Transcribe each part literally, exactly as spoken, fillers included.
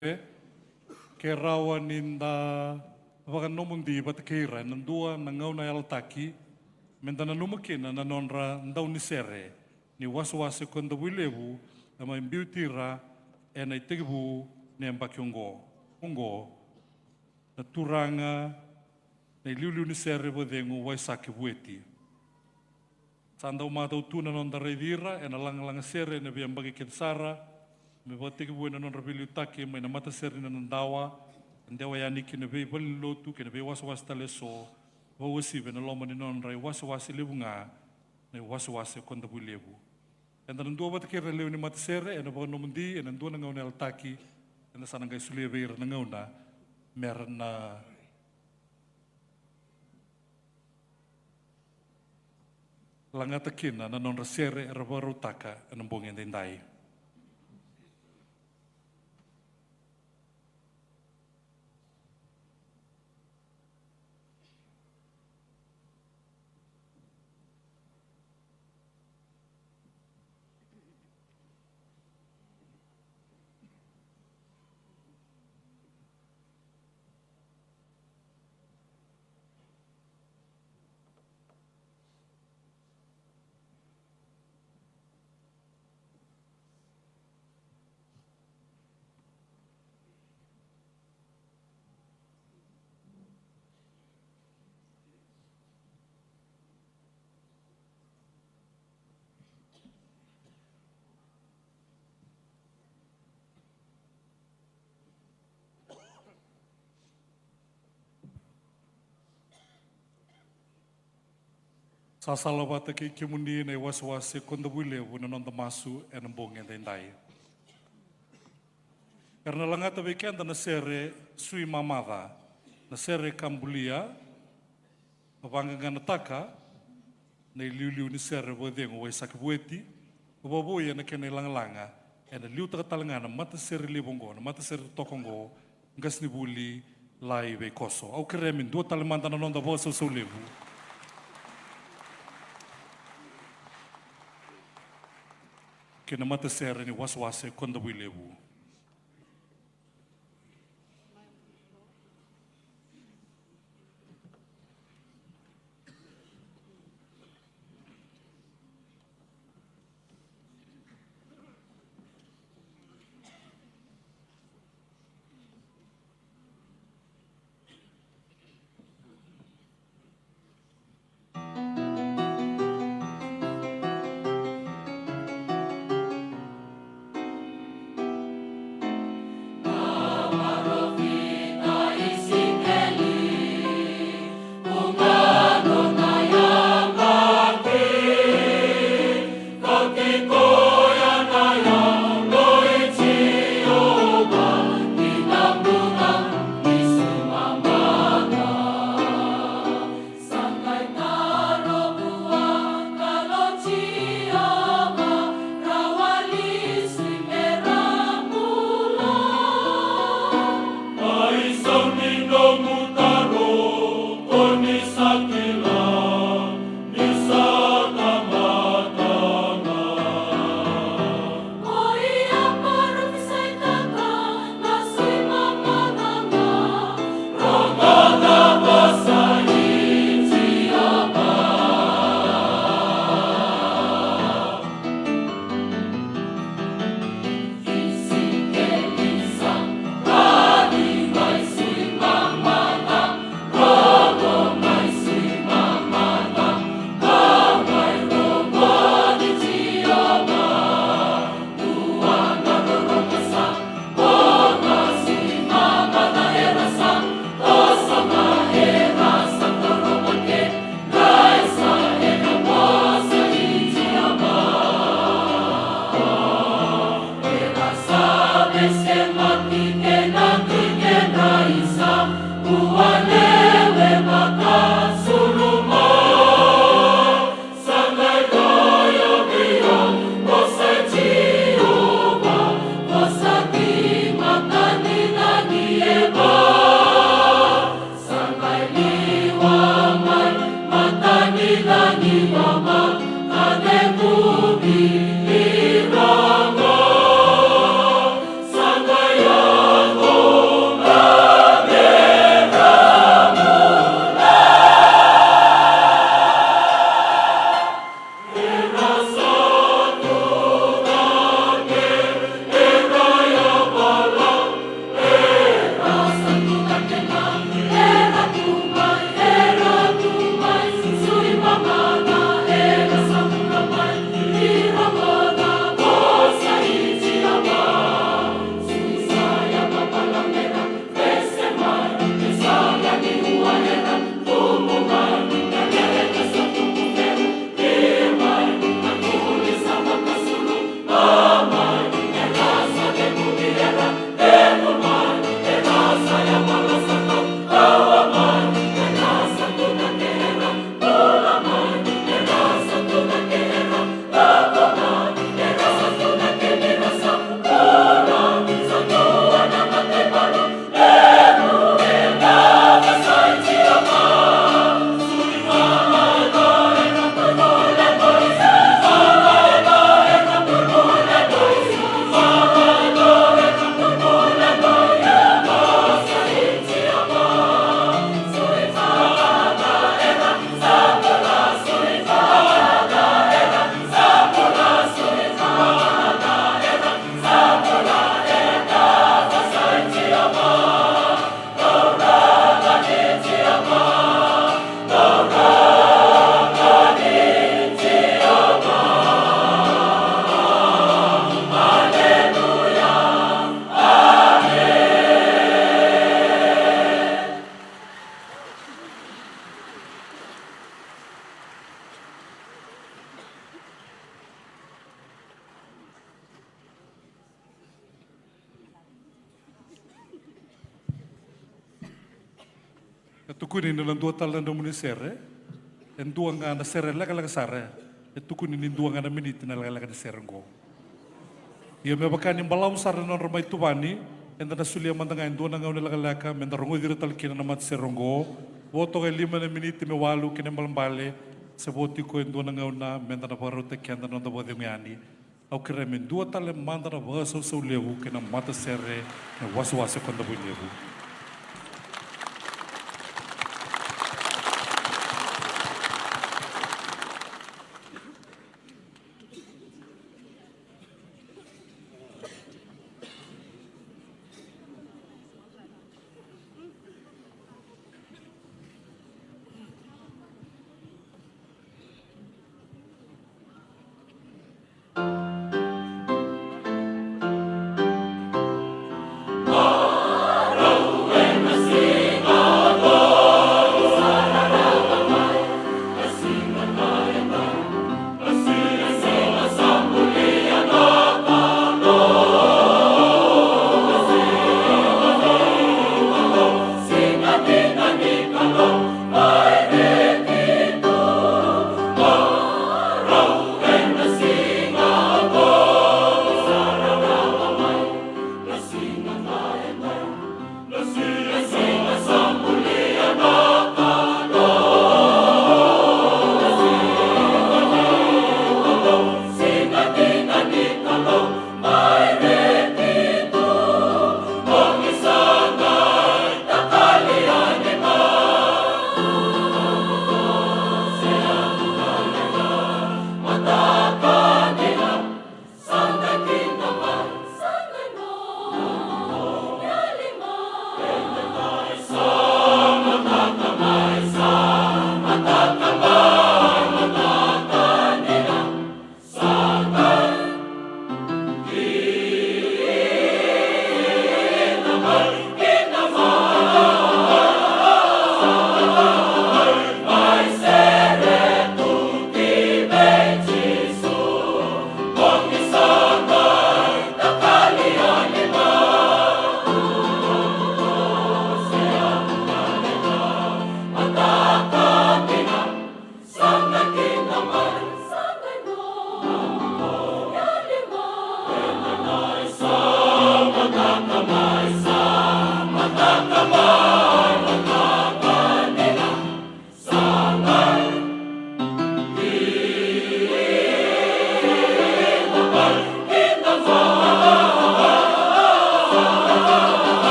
Ke rawa ni da vakanomodi vata kei ira ena dua na gauna yalataki, me da nanuma kina na nodra daunisere ni wasewase ko Davuilevu, e mai biuti ira ena itekivu ni yabaki oqo. Oqo, na turaga na iliuliu ni sere vakacegu Waisake Vueti. Sa dau matau tu na noda raici ira ena lagalaga sere ena veiyabaki kece sara, me vakatekivu ena nodra veiliutaki mai na matasere ni Nadawa, dewa yani ki na veivalenilotu kei na veiwasewase tale eso, vakauasivi ena loma ni nodra iwasewase levu ga na iwasewase ko Davuilevu. Eda na dua vata kei ira na lewe ni matasere ena vakanomodi ena dua na gauna yalataki, eda sa na qai solia vei ira na gauna me ra na lagata kina na nodra sere era vakarautaka ena bogi edaidai. Sa salavata kei kemuni na iwasewase ko Davuilevu na noda masu ena bogi edaidai. Era na lagata vei keda na sere Sui Mamaca, na sere ka bulia, ka vaqaqanataka na iliuliu ni sere vakacegu Waisake Vueti, ka vakavoui ena kena ilagalaga, ena liutaka tale ga na matasere levu oqo, na matasere totoka oqo, qasenivuli Lai Veikoso. Au kerea me dua tale mada na noda vakasausau levu kei na matasere ni wasewase ko Davuilevu. Tukuni ni na dua tale na nomuni sere, e dua ga na sere lekaleka sara, e tukuni ni dua ga na miniti na lekaleka ni sere oqo. Ia me vaka ni balavu sara na nodra mai tuvani, eda na solia mada ga e dua na gauna lekaleka me da rogoci ira tale kina na matasere oqo. Vo toka e lima na miniti me walu ki na ibalebale, se vo tiko e dua na gauna me da na vakarautaki keda na noda vakacegu yani. Au kerea me dua tale mada na vakasausau levu kei na matasere na iwasewase Kodavuilevu.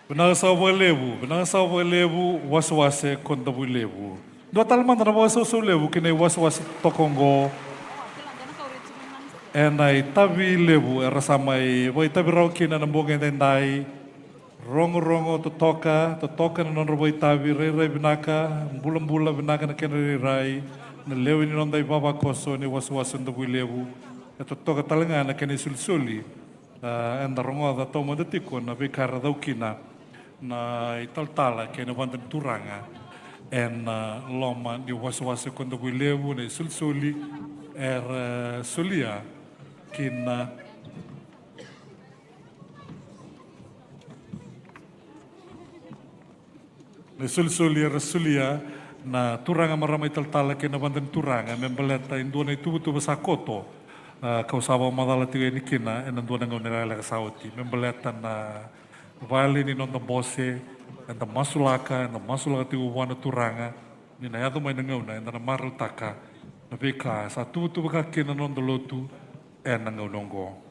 Vinaka saka vakalevu, vinaka saka vakalevu, wasewase Kodavuilevu. Dua tale mada na vakasausau levu ki na iwasewase toka oqo. Ena itavi levu era sa mai vakaitavi rawa kina na bogi edaidai. Rogorogo totoka, totoka na nodra vakaitavi, rairai vinaka, bulabula vinaka na kena rairai, na lewe ni noda ivavakoso ni wasewase Davuilevu. E totoka tale ga na kena isolisoli. A, eda rogoca taumada tiko na veika era cau kina na italatala kei na vada ni turaga ena loma ni wasewase ko Davuilevu, na isolisoli era solia kina, na isolisoli era solia na turaga, marama italatala kei na vada ni turaga me baleta e dua na ituvatuva sa koto. A, kau sa vakamacala tiko yani kina ena dua na gauna lekaleka sa oti me baleta na vale ni noda bose, eda masulaka, eda masulaka tiko vua na Turaga ni na yaco mai na gauna eda na marautaka na veika sa tuvatuvaka kina na noda lotu ena gauna oqo.